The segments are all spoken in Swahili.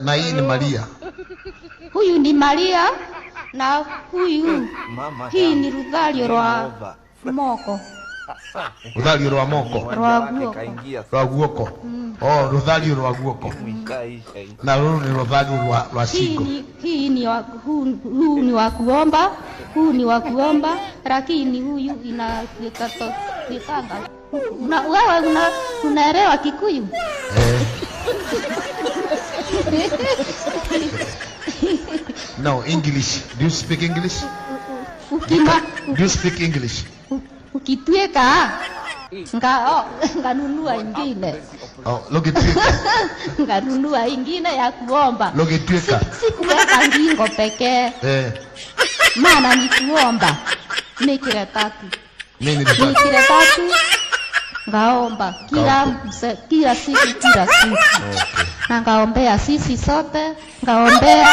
Na hii ni Maria. Huyu ni Maria na huyu Mama hii ni yangu. ruthario Game rwa over. moko. Ruthario rwa moko. Uwanja Rwa wake guoko. kaingia Rwa guoko. Oh, ruthario rwa guoko. Ishaisha hii. Na ruru ni ruthario rwa Hii shingo. ni hii ni wa, huu ni wa kuomba, huu ni wa kuomba, lakini huyu inawekanga. Una, wewe unaelewa Kikuyu? Eh. No, English. Do you speak English? Ukima Do you speak English? ukitweka nga oh, nganunua ingine. Oh, lugituika. Nganunua ingine ya kuomba. Lugituika. Si kuweka ngingo pekee. Eh, Maana ni kuomba nikire tatu. Mimi ni tatu. Nikire tatu ngaomba kila Ngaomba. kila siku kila siku. Okay. Na ngaombea sisi sote, ngaombea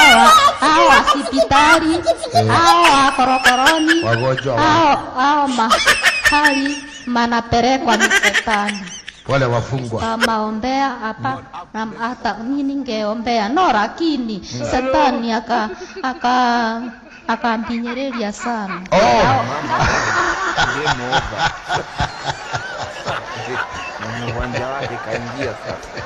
hao hospitali, hao wa korokoroni, Wagonjwa wa hao mahali manapelekwa ni shetani. Wale wafungwa. Kamaombea hapa na hata mimi ningeombea no, lakini shetani aka aka akampinyereria sana. Oh. Game over. Mwenye uwanja wake kaingia sasa.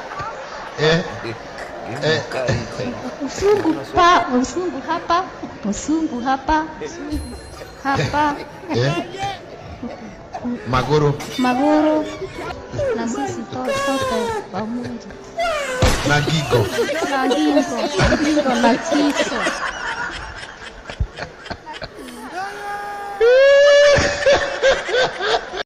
Eh, Game ishaisha hii. Usungu pa usungu hapa, usungu hapa, usungu hapa. Eh. Maguru maguru na sisi sote pamoja na ngingo. Na ngingo, ngingo na kichwa.